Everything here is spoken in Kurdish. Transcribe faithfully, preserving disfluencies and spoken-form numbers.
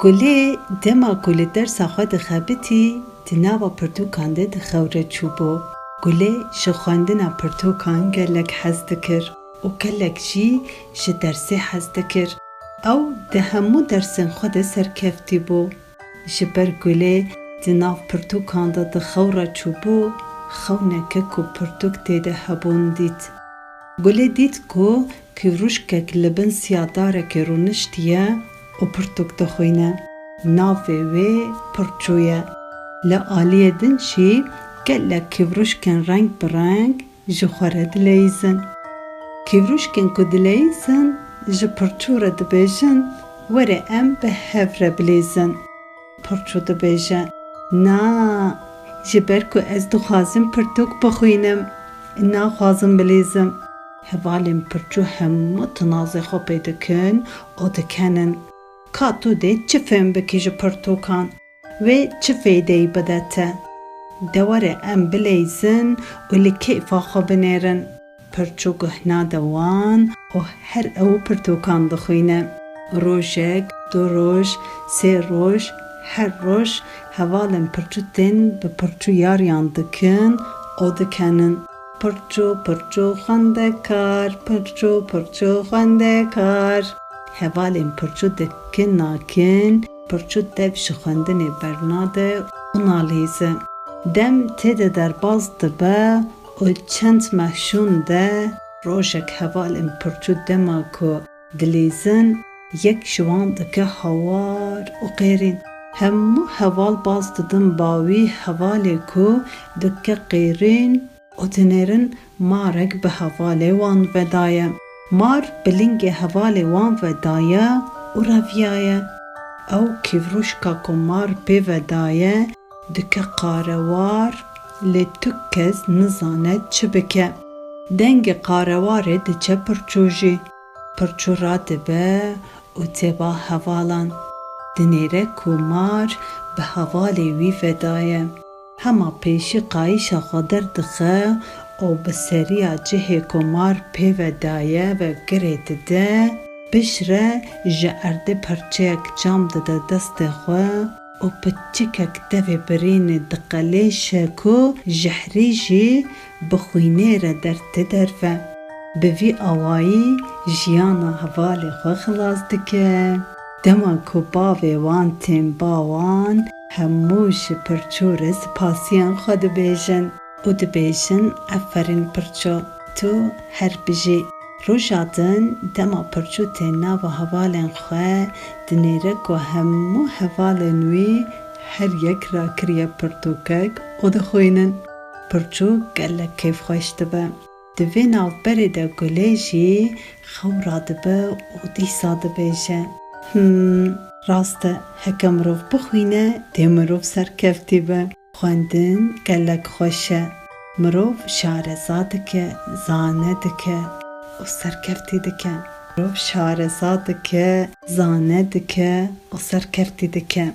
Gulê dema ku li dersa xwe dixebitî, di nava pirtûkan de di xew re çûbû. Gulê ji xwendina pirtûkan gelek hez dikir û gelek jî ji dersê hez dikir. Ew di hemû dersên xwe de serkeftî bû. Ji ber Gulê di nav pirtûkan de di xew re çûbû, xewneke ku pirtûk tê de hebûn dît. Gulê dît ku kîvrûşkek li bin siya darekê rûniştiye û pirtûk dixwîne. Navê wê Pirçû ye. Li aliyê din jî gelek kîvrûşkên reng bi reng ji xwe re dileyîzin. Kîvrûşkên ku dileyîzin ji Pirçû re dibêjin, were em bi hev re bileyîzin. Pirçû dibêje, na, ji ber ku ez dixwazim pirtûk bixwînim, naxwazim bilîzim. Hevalên Pirçû hemû tinazê xwe pê dikin û dikenin. Ka tu dê çi fêm bikî ji pirtûkan? Wê çi fêdeyî bide te? De were em bileyzin û li keyfa xwe binêrin. Pirçû guh nade wan û her ew pirtûkan dixwîne. Rojek, du roj, sê roj, her roj hevalên Pirçû tên bi Pirçû yariyan dikin û dikenin. Pirçû, Pirçû xwendekar, Pirçû, Pirçû xwendekar. Hevalên Pirçû dikin nakin, Pirçû dev ji xwendinê bernade û nalîze. Dem tê de derbas dibe û çend meh şûn de rojek hevalên Pirçû dema ku dilîzin, yek ji wan dike hawar û qêrîn. Hemû heval baz didin ba wî hevalê ku dike qêrîn û dinêrin marek bi hevalê wan ve daye. Mar bi lingê hevalê wan ve daye û reviyaye. Ew kîvrûşka ku mar pê ve daye dike qarewar, lê tu kes nizane çi bike. Dengê qarewarê diçe Pirçû jî. Pirçû radibe û tê ba hevalan. Dinêre ku mar bi hevalê wî ve daye. Hema pêşî qayîşa xwe derdixe û bi seriya cihê ku mar pê ve daye ve girê dide, piştre ji erdê perçeyek cam dide destê xwe û piçikek tevê birînê diqelêşe ku jehrî jî bi xwînê re derte derve. Bi vî awayî jiyana hevalê xwe xilas dike. Dema ku bavê wan tên ba wan, hemû ji Pirçû re spasiyên xwe dibêjin û dibêjin, Eferîn Pirçû, tu her bijî. Roja din dema Pirçû tê nava hevalên xwe, dinêre ku hemû hevalên wî her yek rakiriye pirtûkek û dixwînin. Pirçû gelek kêfxweş dibe. Di vê navberê de Gulê jî xew radibe û dîsa dibêje, Him, rast e, heke mirov bixwîne, dê mirov serkeftî be. Xwendin gelek xweş e. Mirov şareza dike, zane dike û serkeftî dike. Mirov şareza dike, zane dike û serkeftî dike.